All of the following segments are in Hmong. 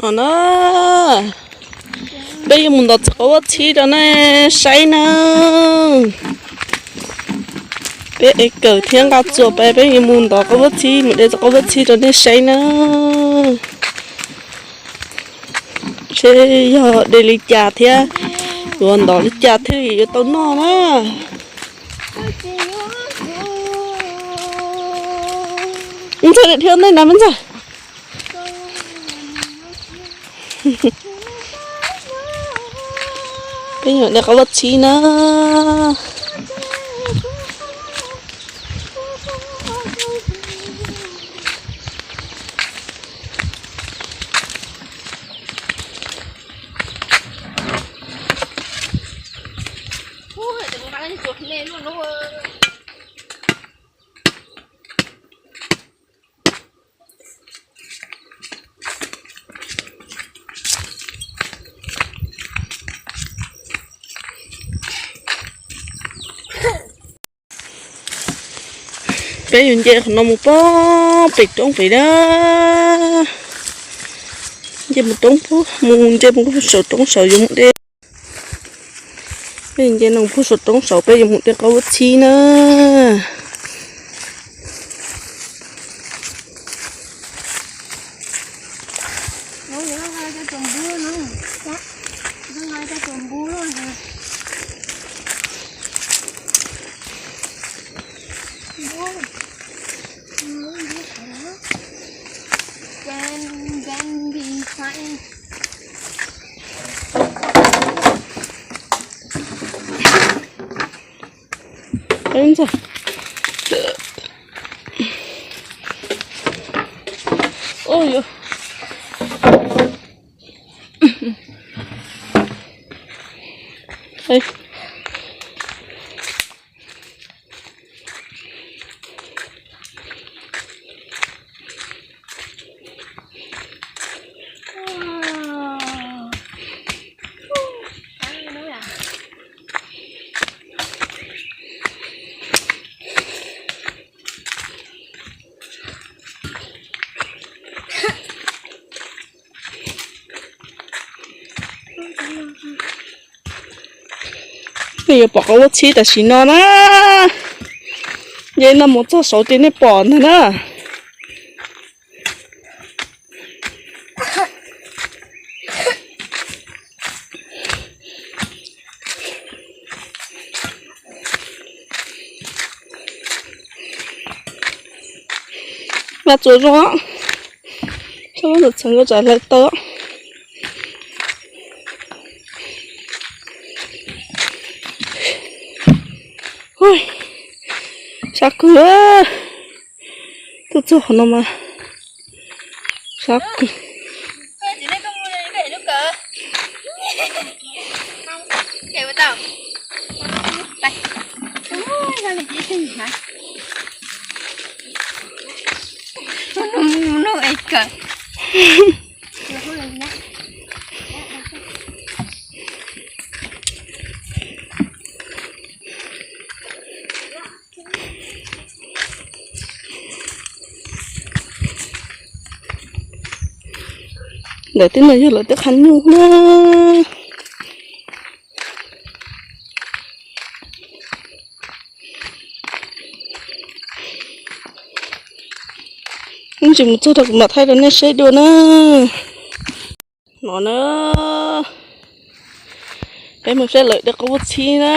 No na, peb yuav mus ntov txiv qaub vab txhib rau nej saib na. Peb ev kawm thiab nqa txuas pais, peb yuav mus ntov qaub vab txhib, mus de txiv qaub vab txhib rau nej saib na. Seb yog de li cas thiab yuav ntov li cas thiaj li yuav tau noj na. Me ntxawg, dhia ntej na me ntxawg. Peb yuav de qaub vab txhib na. Peb yuav nce qhov no mus pog pem roob pem na. Nce mus roob pog, mus nce mus saum roob saud yuav mus de. Peb nce no pug saum roob saud peb yuav mus de qaub vab txhib na. Nej yuav pom qaub vab txhib tam sim no na. Nce no mus txog saud ces nej pom ntag na. Vaj tsuas zoo, txheej nkauj tsam hlais tau. Sab kawg, tuaj txog qhov no mas sab kawg. Ntawm tej no yog lawv tej qhab nyuj na. Ib ntsis mus txog rau kuv mam thaij rau nej saib dua na. No na, peb mus saib lawv de qaub vab txhib na.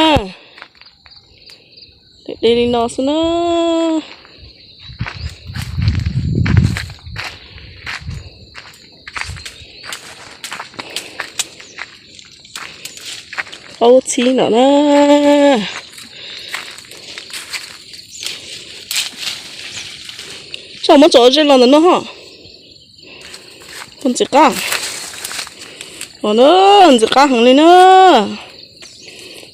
Lawv de li no xwb na. Qaub vab txhib no na. Tso muab tso zej los ntawm no ho. Ntxim qab. Ntxim qab heev li na.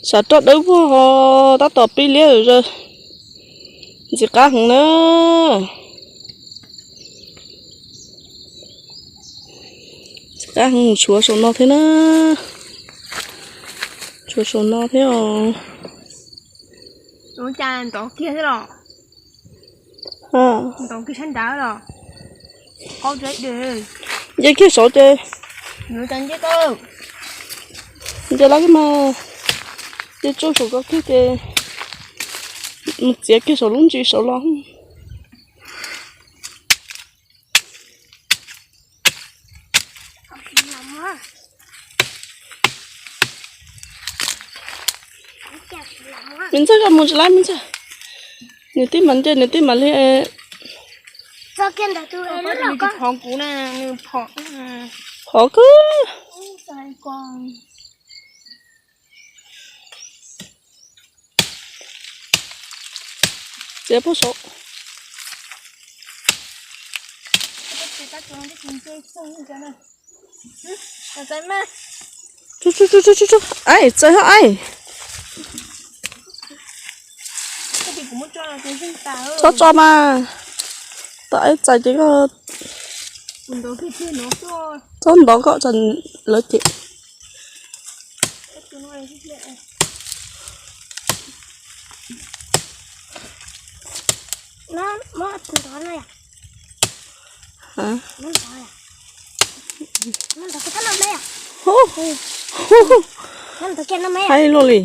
Sav roj dawb vog ho tab tom pib liab zaws. Ntxim qab heev na. Ntxim qab heev, tshuav saum no thiab na. Tshuav saum no thiab os. Ntov kiag thiab los? Ntov kiag sab nrad los? Qaub deb de. Nce kiag saud ces Nce lawm mas, nce tsuj saum ko kiag ces mus txiav kiag saum lub ntsis saud los. Me ntxawg, koj mus tsis lawm me ntxawg. Nws tib mam nce nws tib mam li. Phov kawg. Txiav puag saud. Aib, txawj hab aib. Txhob tso mas. Tau aib txais ces koj txhob ntov koj txais lawv ces. Haib luaj li.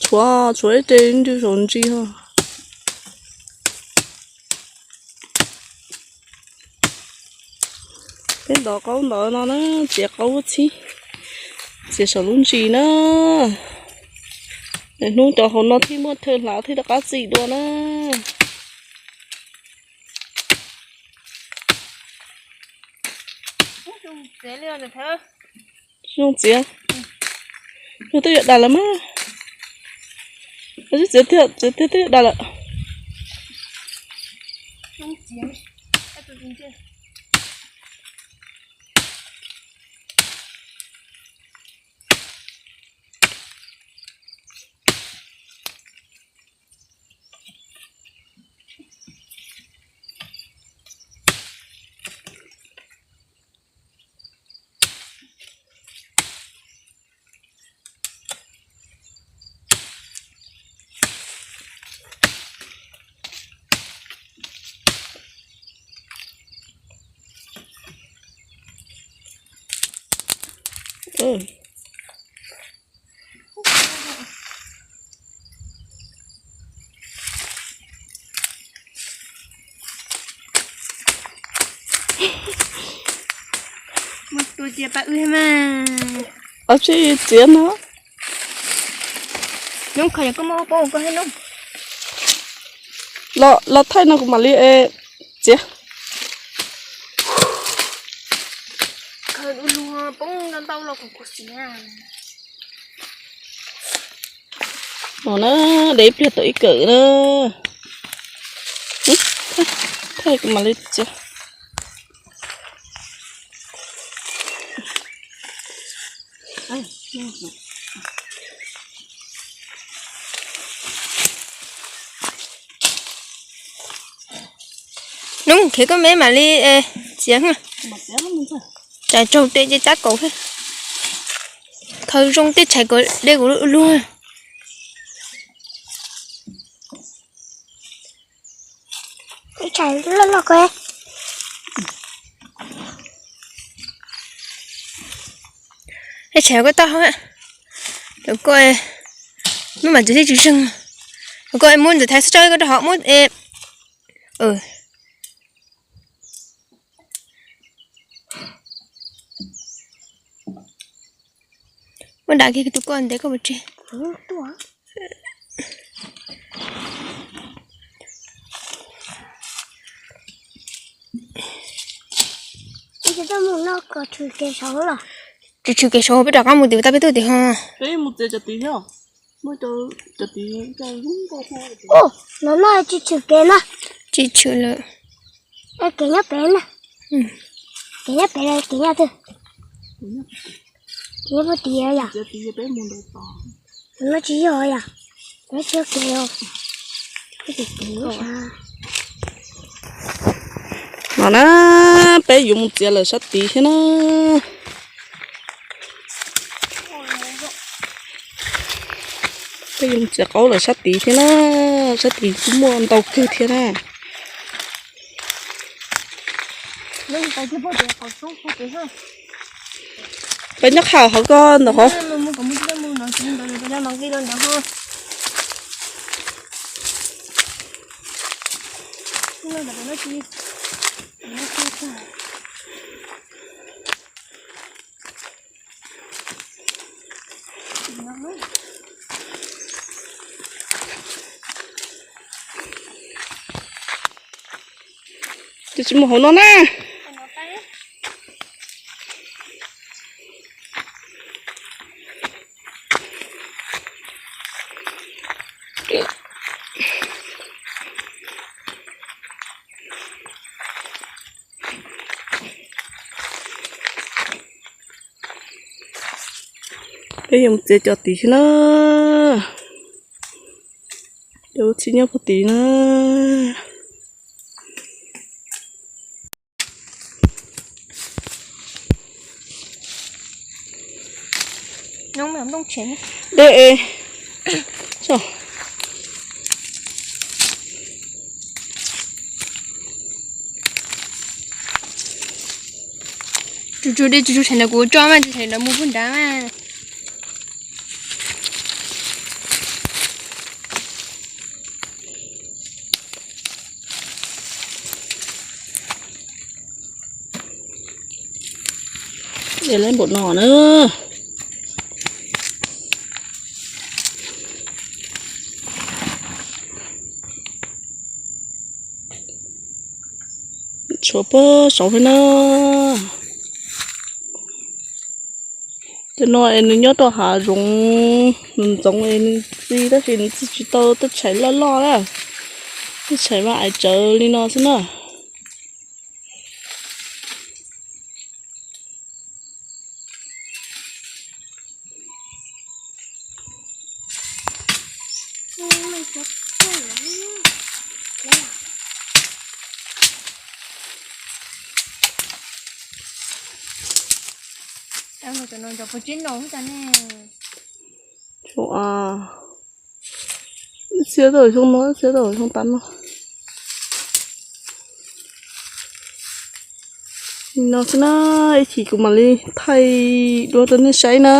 Tshuav, tshuav ib ce ntws saum ntsis os. Peb ntov qaub ntawd no na, txiav qaub txhib, txiav saum lub ntsis na. Hnub cov hauv no thiaj muaj chaw hlav thiaj rov qab txim dua na. Zoo txiav. Yog twb yuav dam lawm mas. Txiav tiag, txiav tiag twb yuav dam lawm. Ua tsi txiav no. Los thaij no kuv mam li txiav. Ua na, de ib pliag tau ib kawm na. Thaij kuv mam li txiav. Nub, khiav koj me mam li txiav. Tsam raug tes ces tab kaum thiab. Khaws zoo tej tshais kom de kuv luag. Tej tshais koj tau hauv, koj muab mas txiav thiab tsis zeeg. Koj muab ntawm thaiv xwb tso, koj rau hov muab. Muab dam kiag tus koj ntev koj puas tseg. Tsis tshwm kev saud, peb rov qab mus tim tau peb tuaj tim ho. No no tsis tshwm kev na. Tsis tshwm lawm. Kev nyob pem na. Kev nyob pem, kev nyob twg? Kev nyob puag tim yom. No tsis yog yom. Peb tsis kev. No na, peb yuav mus txiav lawm sab tid thiab na. Peb yuav mus txiav qaub lawm sab tid thiab na. Sab tid kuj muaj ntau kawg thiab na. Peb nyob qhov hauv ko ntawm hov. Tus tsis mus hauv no na. Peb yuav mus txiav cov tid xwb na. Cov ua txhij nyob puag tid na. Dej. Tsuj tsuj dej tsuj tsuj tshais ntawd kuv tso mas, tshais ntawd mus puag nrad mas. Dej lab npaum no na. Tshuav puag saud thiab na. Cov no es nws nyob rau hav zoov, nws ntxoov es nws txi tab sis nws txi tsis tau tej tshais loj loj na. Tej tshais mas ais tsawv li no xwb na. Ib txhia tau xyoo no, ib txhia tau xyoo tas no. Li no xwb na, ib chim kuv mam li thaij dua rau nej saib na.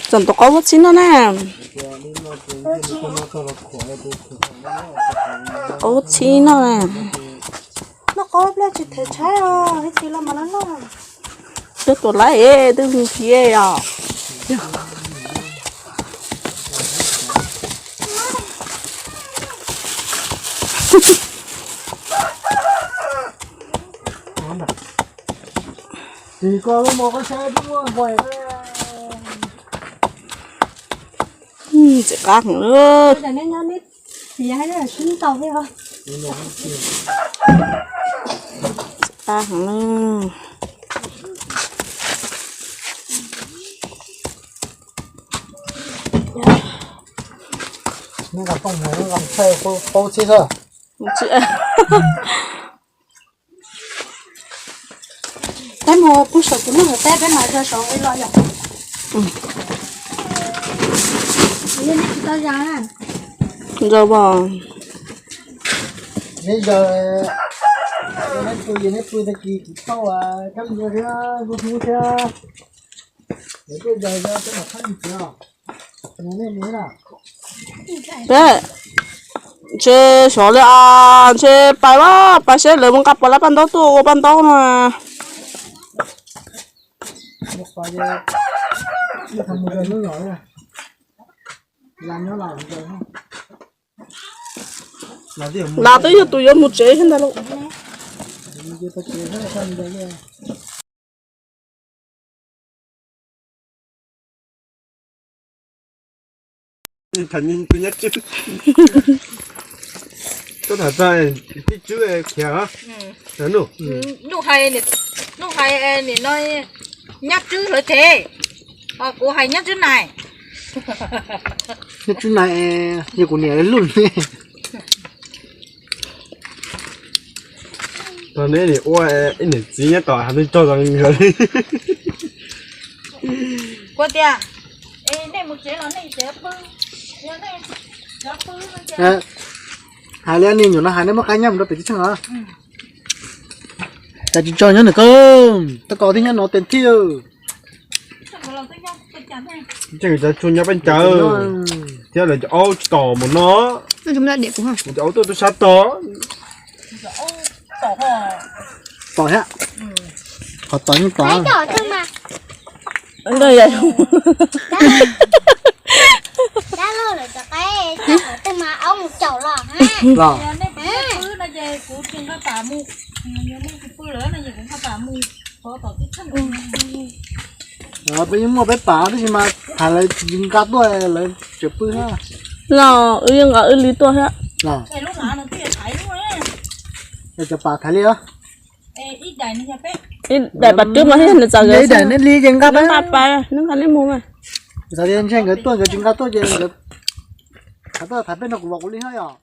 Txom tus qaub muab txhib noj na. Qaub muab txhib noj na. Noj qaub pliaj tsis them tshaib os, ib txhia los mas loj loj. Twb tuaj laib, twb mus fiav os. Txiv qab heev lawm. Txiv qab heev lawm. Qaub txhib xwb. Peb mus pub saum tus neeg teb peb mam zaws saud li los yom. Nej tsis tau zaws na. Zaws os. Neb zaws, neb pw, neb pw tag kis kuv tau kab mus thiab, kuv hlub thiab. Peb ntshe xyov li os, ntshe pais pais seb lawv mus nqa pov lab paj ntaub tuaj ua paj ntaub no. Las twb yog tus yuav mus tsev thiab ntag lauj. Tus nyab tswb, koj tham txog tij tswb khiav. Nuj hais, nuj hais nim no nyab tswb lawv tsev, ho kuv hais nyab tswb nais. Nyab tswb nais, yog kuv niam luj ne. Tau neb nim ua ib niam txiv nyob tom hav ntuj tsaug zoo li. Kuv tias, nej mus tsev los nej tsev pw, nej pw. Hais li nej nyuam no hais nej muab qab nyob mus rau pem teb tsheej os. Cas tsis tso nyob nws ko, tau kos thiab nyob no tes thij. Tseem cov tsuag nyob peb caug thiab lawv cov aub tsis tom mus no. Cov aub tuaj tuaj sab tod. Tom thiab. Qhov tom yeej tom. Los. Peb yeej muaj peb pam tab sis mas hais lawv tsis nqa tuaj lawv tseem pw thiab. Los wb yeej nqa wb li tuaj thiab. Cov pam thaiv li os. Ib daim pam twb mas thiab nws txawm ib daim neb li ces nqa peb, nqa pais, neb nqa neb mus mas. Txawm tias ntshe nkawd tuaj nkawd tsis nqa tuaj ces nkawd thaiv tuaj thaiv peb no kuv vam kuv li thiab yom.